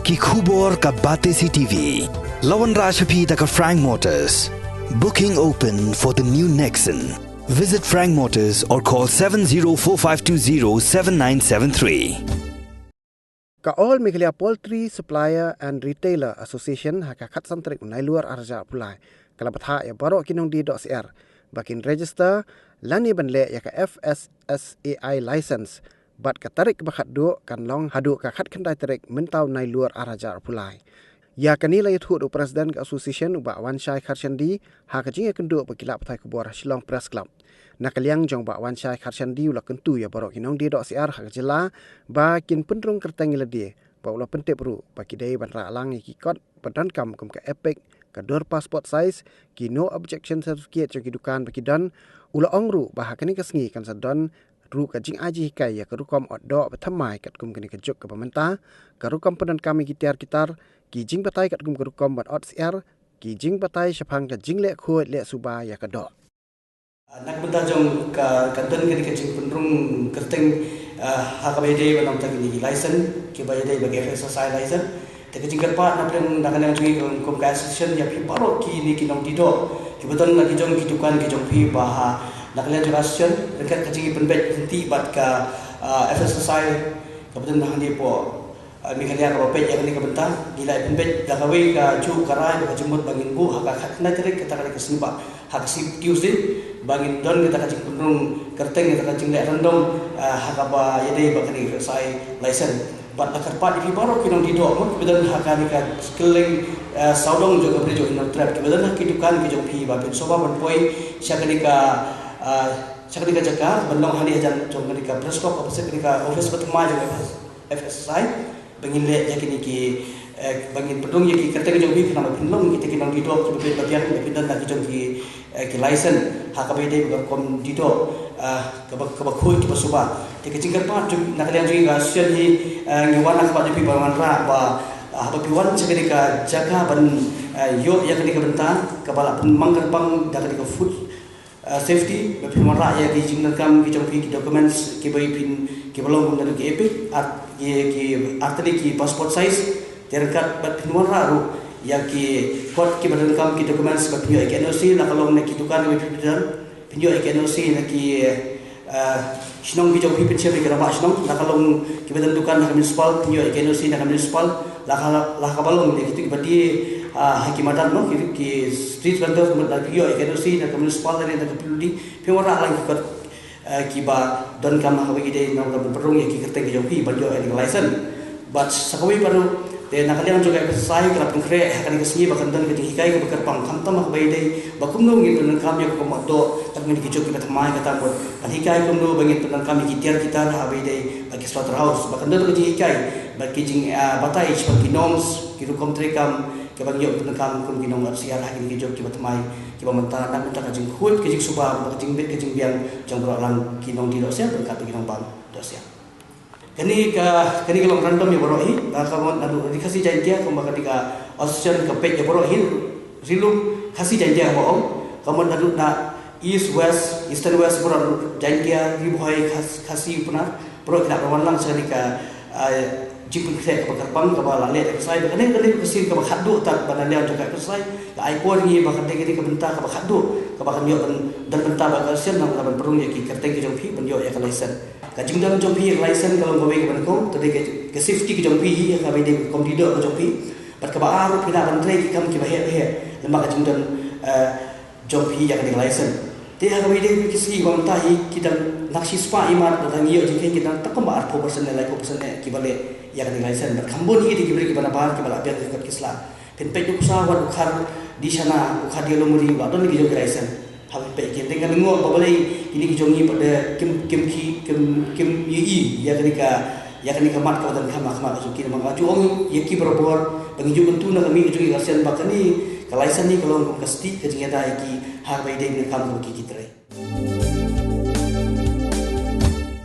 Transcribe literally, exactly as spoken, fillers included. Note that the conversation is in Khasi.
Ki khubor ka Batesi T V. La wanrah sha phi da ka Frank Motors. Booking open for the new Nexon. Visit Frank Motors or call seven zero four five two zero seven nine seven three. Ka All Meghalaya Poultry Supplier and Retailer Association ha ka khatsan tarik u Nailur arhajar arphew lai ka la bthah ïa baroh ki nongdie dohsyiar ba kin register lane ban leh ïa ka F S S A I license, bad ka tarik ba khatduh kan long haduh ka khatkhyndai tarik mynta u Nailur arhajar arphew lai. Ïa kane la ïathuh da u President ka Association u Bah Wanshai Kharshandi ha ka jingïakynduh bad ki lad pathai khubor ha Shillong Press Club. Na ka liang jong u Bah Wanshai Kharshandi u la kyntu ïa baroh ki nongdie dohsyiar ha ka jylla ba kin pynrung kyrteng ïa lade, bad u la pyntip ruh ba ki dei ban rah lang ïa ki kot ba donkam kum ka EPIC, ka dur passport size, ki no objection certificate jong ki dukan ba ki don. U la ong ruh ba ha kane ka sngi kan sa don ruh ka jingai jinghikai ïa ka rukom ot doh ba thymmai katkum kane ka juk kaba mynta, ka rukom pyndonkam ïa ki tiar ki tar, ki jingbatai katkum ka rukom ban ot syiar, ki jingbatai shaphang ka jingleh khuid leh suba ïa ka doh. Ah, na ka bynta jong ka, ka don kane ka jingpynrung kyrteng, ah, ha kaba ïadei bad na ka bynta kine ki license kiba ïadei bad ka F S S I license. Te ka jingkyrpad na pdeng na ka liang jong ngi kum ka association ïa phi baroh kine ki nongdie doh kiba don la ki jong ki dukan ki jong phi ba ha na ka liang jong ka association ryngkat ka jingpynbeit lynti bad ka, ah, F S S I kaba don hangne hapoh, ah, Meghalaya kaba peit ïa kane ka bynta. Ngi la pynbeit da kawei ka juk ka rai bad ka jingmut ba ngin buh ha ka khatkhyndai tarik, kata ka dei ka sngi ba ha ka sngi Tuesday, ba ngin don kata ka jingpynrung kyrteng, kata ka jingleh random, ah, ha kaba ïadei bad kane ka F S S I license. Bad la kyrpad ïa phi baroh ki nongdie doh mo kiba don ha kane ka kylleng, ah, sawdong jong ka Bri jong Hynñiewtrep, kiba don ha ki dukan ki jong phi ba phin sngewbha ban poi sha kane ka, ah, sha kane ka jaka ban long hangne hajan jong kane ka press club opposite kane ka office ba thymmai jong ka F S S I, ba ngin leh ïa kine ki, eh, ba ngin pynrung ïa ki kyrteng jong phi khnang ba phin long kita ki nongdie doh kiba biang ba phin don la ki jong ki, eh, ki license ha kaba ïadei bad ka rukom die doh, eh, kaba, kaba khuid kaba suba. Te ka jingkyrpad jong, na ka liang jong ngi ka association hi, eh, ngi wan ha khmat jong phi ban wanrah ba, eh, haba phi wan sha kane ka jaka ban, eh, ïoh ïa kane ka bynta kaba la pynmang kyrpang da kane ka food, ah, safety, ba phin wanrah ïa ki jingdonkam ki jong phi, ki documents kiba phin, kiba long kum naduh ki EPIC, ar, ki, ki artylli ki passport size, te ryngkat bad phin wanrah ruh ïa ki kot kiba donkam, ki documents ba phin ïoh ïa ki N O C, la ka long na ki dukan kiba phi don, phin ïoh ïa ki N O C na ki, ah, shnong ki jong phi, phin shem ïa ki rangbah shnong, la ka long kiba don dukan na ka municipal, phin ïoh ïa ki N O C na ka municipal, la ka, la kaba long ïa kito kiba die, ah, ha ki madan mo, ki, ki street vendors, mut la phi ïoh ïa ki N O C na ka municipal lane na ka P W D, phin wanrah lang ki kot, eh, kiba donkam ha kaba ïadei na ka ban pynrung ïa ki kyrteng ki jong phi ban ïoh ïa ka license. Bad sa kawei pat ruh, te na ka liang jong ka F S S I ka la pynkhreh ha kane ka sngi ba kan don ka jinghikai kaba kyrpang khamtam ha kaba ïadei ba kumno ngin pyndonkam ïa ka rukom ot doh kat kine ki juk kiba thymmai, kata mut ban hikai kumno ba ngin pyndonkam ïa ki tiar ki tar ha kaba ïadei bad ki slaughterhouse, ba kan don ka jinghikai bad ki jing, ah, batai shaphang ki norms, ki rukom treikam kiba ngi ïoh pyndonkam kum ki nong ot syiar ha kine ki juk kiba thymmai kiba mynta, na ka bynta ka jingkhuid ka jingsuba bad ka jingbit ka jingbiang jong baroh lang ki nongdie dohsyiar bad ki nongbam dohsyiar. Kane ka, kane ka long random ïa baroh hi, ah, ka mut naduh Ri Khasi Jaiñtia, kumba kane ka association ka peit ïa baroh hi, Ri Lum Khasi Jaiñtia kaba ong, ka mut naduh na East, West, Eastern West, baroh Jaiñtia, Ri Bhoi, Khas-, Khasi, Pnar, baroh ki la wan lang sha kane ka, ah, jingpynkhreh kaba kyrpang kaba la leh da ka F S S I, ba kane, kane ka sien kaba khatduh tad ba na liang jong ka F S S I la ai por ïa ngi ba kane, kane ka bynta kaba khatduh kaba kan ïoh ban don bynta ba ka sien nang ban pynrung ïa ki kyrteng ki jong phi ban ïoh ïa ka license. Ka jingdon jong phi ïa ka license ka long kawei kaba nyngkong, ka dei ka, ka safety ka jong phi hi ha kaba ïadei bad ka rukom die doh ka jong phi. Bad kaba ar ruh phi lah ban trei ki kam kiba heh heh lyngba ka jingdon, eh, jong phi ïa kane ka license. Te ha kaba ïadei bad ki sngi ba mynta hi ki dang, na ka shispah i mat ba dang ïoh jingkheiñ ki dang tang kumba arphew percent ne laiphew percent ne kiba leh ïa kane ka license. Bad kham bun hi ki dei ki briew kiba nabar kiba la biang ki kot ki sla. Phin peit u ksa wat u Khardishana, u Khardilomuri, u la don ki jong ki license. Haba phi peit ki, te nga lyngngoh ba balei kine ki jong ngi pat de kim, kim ki, kim, kim ïohi ïa kane ka, ïa kane ka mat kaba donkam ha khmat ka jong ki, namar nga ju ong ïa ki barabor ba ngi ju kyntu na ka mih ka jong ngi ka sien ba kane ka license ne ka long kum ka stick ka jingïada ïa ki ha kaba ïadei bad ka kam kaba ki, ki trei.